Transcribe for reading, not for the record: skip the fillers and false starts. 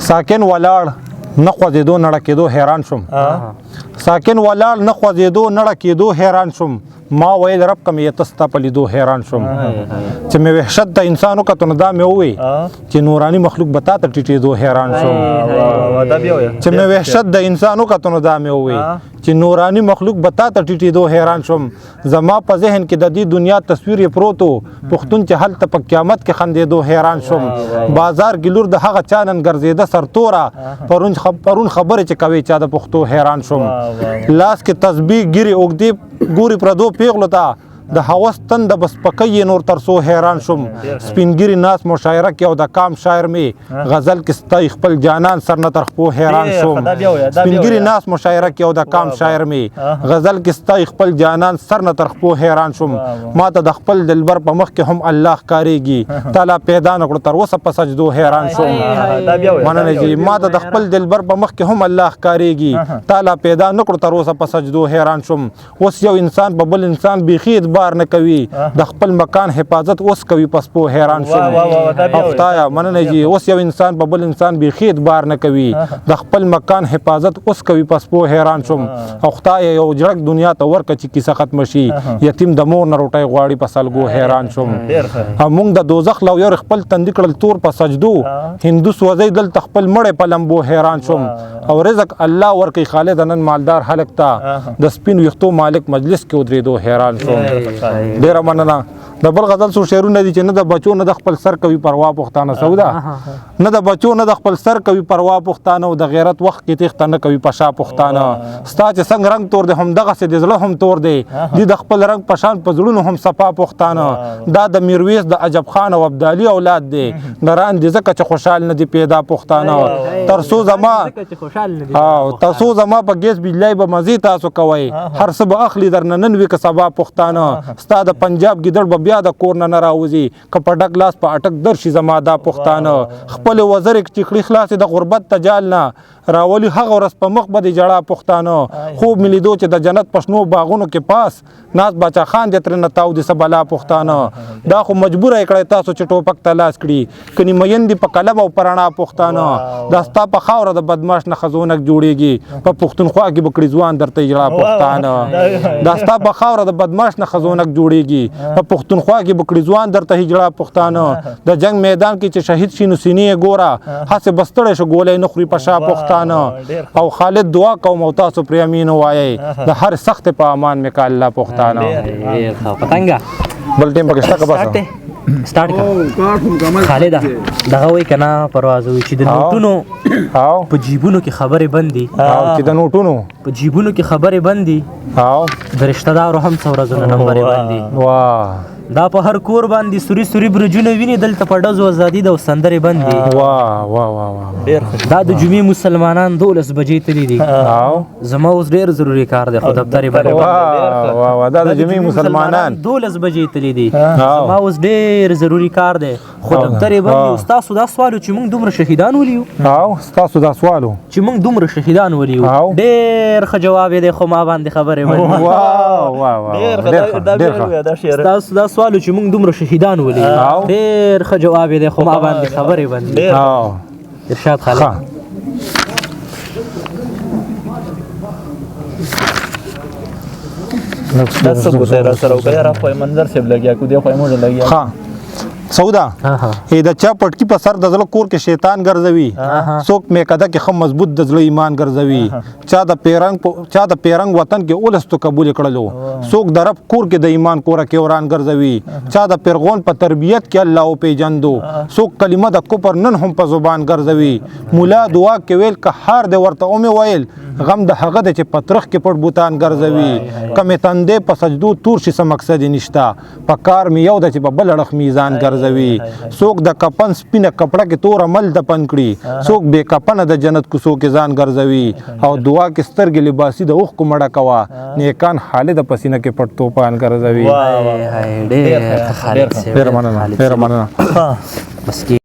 ساکن ولاړ نه خوځېدو نه ړکېدو حیران شوم. ساکن ولاړ نه خوځېدو نه ړکېدو حیران شوم. ما ویل رب کم یې ته ستا په لیدو حیران شوم. چې مې وحشت د انسان وکتو نو دا مې ووی چې نوراني مخلوق به تا ته ټیټېدو حیران شوم. چې مې وحشت د انسان وکتو نو دا مې ووی چې نوراني مخلوق به تا ته ټیټېدو حیران شوم. زما په ذهن کې د دې دنیا تصویر یې پروت و، پښتون چې هلته په قیامت کې خندېدو حیران شوم. بازار کې لور د هغه چا نن ګرځېده سرتوره، پرون خبرې چې کوي چا د پښتو حیران شوم. لاس کې تسبیح ګیرې اوږدې ګوري پردو پیغلو ته، د هوس تنده بس پکې یې نور تر څو حیران شوم. سپین ږیري ناست مشاعره کې او د کام شاعر می غزل کې ستای خپل جانان سر نه تر خپو حیران شوم. سپین ږیري ناست مشاعره کې او د کام شاعر می غزل کې ستای خپل جانان سر نه تر خپو حیران شوم. ما ته د خپل دلبر په مخ کې هم الله ښکارېږي، تا لا پیدا نه کړو تر اوسه په سجدو حیران شوم. مننه جی. ما ته د خپل دلبر په مخ کې هم الله ښکارېږي، تا لا پیدا نه کړو تر اوسه په سجدو حیران شوم. اوس یو انسان په بل انسان بیخي اعتبار نه کوي، د خپل مکان حفاظت اوس کوي پس په حیران شوم. خدایا مننه جی. اوس یو انسان په بل انسان بیخي اعتبار نه کوي، د خپل مکان حفاظت اوس کوي پس په حیران شوم. او خدای یو جړک دنیا ته ورکه چې کیسه ختم شي، یتیم د مور نه روټۍ غواړي په سلګو حیران شوم. او مونږ د دوزخ لو یو خپل تندی کړل تور په سجدو، هندو سوځي دلته خپل مړی په لمبو حیران شوم. او رزق الله ورکی خالد نن مالدار هلک ته، د سپین ویښتو مالک مجلس کې ودرېدو حیران شوم. ډېره مننه. د بل غزل څو شعرونه دي چې نه د بچو نه د خپل سر کوي پروا پښتانه، سودا نه د بچو نه د خپل سر کوي پروا پښتانه، او د غیرت وخت کې تېښته نه کوي په شا پښتانه. ستا چې څنګه رنګ تور دی هم دغسې د زړه هم تور دی، دي د خپل رنګ په شان په زړونو هم صفا پښتانه. دا د میرویس د عجب خان او ابدالي اولاد دی، نران دي ځکه چې خوشحال نه دي پیدا پښتانه. تر څو زما او تر څو زما په ګیس بجلی به مزې تاسو کوئ، هر څه به اخلي درنه نن وي که سبا پښتانه. ستا د پنجاب ګیدړ به بیا د کور نه نه راوځي، که په ډک لاس په اټک درشي زما دا پښتانه. خپل وزرې چې کړي خلاصې د غربت تجال نه راولي، هغه ورځ په مخ به دې ژړا پښتانه. خوب مې لیدو چې د جنت په شنو باغونو کې پاس ناز باچا خان دې ترېنه تاو دي څه بلا پښتانه. دا خو مجبوره یې کړی تاسو چې ټوپک ته لاس کړي، کني مین دي په قلم او په رڼا پښتانه. دا ستا په خاوره د بدماش نه خزونک جوړیږي، په پښتونخوا کې به کړي ځوان درته اجرا پښتانه. دا ستا په خاوره د بدماش نه خزونک جوړیږي، په پښتونخوا کې به کړي ځوان درته هجړا پښتانه. د جنگ میدان کې چې شهید شي نو سینې یې ګوره، هسې به ستړی شو ګولۍ نه خوري په شا پښتانه. او خالد دعا کوم او تاسو پرې امین ووایئ، د هر سختې په امان مې که الله پښتانه. ډېر ښه پتنګه. بل ټیم پکې شته که بس؟ سٹارټ کا خالد، دغه وای کنه پرواز وای چې د نوټونو او په جیبونو کې خبرې بندي، او چې د نوټونو په جیبونو کې خبرې بندي، او د رشتہ دارو هم څو ورځو نمبرې بندي. واه، دا په هر کور باندې سوري سوري برجونه ویني، دلته په ډزو ازادي د سندرې بندي. واه واه واه واه، ډېر ښه. دا د جمعې مسلمانان 12 بجې تللي دي. او زما اوس ډېر ضروري کار دی، خو دفتر یې بند. واه واه واه، دا د جمعې مسلمانان 12 بجې تللي دي. زما اوس ډېر ضروري کار دی، خو دفتر یې بند. ستاسو دا سوال چې موږ دومره شهیدان ولیو، او ستاسو دا سوالو چې موږ دومره شهیدان ولیو، ډېر ښه جواب یې دی، خو ما باندې خبرې بندي. واه واه واه، ډېر ښه، ډېر ښه. ستاسو دا سوال چې موږ دومره شهیدان ولیو، ډېر ښه جواب یې دی، خو ما باندې خبرې بندي. ارشاد خالد. دا څه کوته را سره وکړه، را خو منظر سیب لګیا کو دی، خو موږ لګیا. ها سودا ای د چا پټکی په سر د زړه کور کې شیطان ګرځوي، څوک میکده کې خم مضبوط د زړه ایمان ګرځوي، چا د پیرنګ وطن کې اولستو قبول کړلو، څوک د رب کور کې د ایمان کوره کې وران ګرځوي، چا د پیرغون په تربیت کې الله او پیجندو، څوک کلمه د کفر نن هم په زبان ګرځوي. مولا دعا کې ویل که هار دی ورته اومې ویل، غم د هغه دی چې په ترخ کې پټ بوتان ګرځوي. که مې تندې په سجدو تور شي څه مقصد یې نشته، په کار مې یو دی چې په بل اړخ میزان ګرځوي. څوک د کفن سپینه کپړه کې تور عمل دفن کړي، څوک بې کفنه د جنت کوڅو کې ځان ګرځوي. او دعا کې سترګې لباسي د اوښکو مړه کوه، نیکان خالد په سینه کې پټ توپان ګرځوي. ډېر ښه، ډېره مننه، ډېره مننه. بس.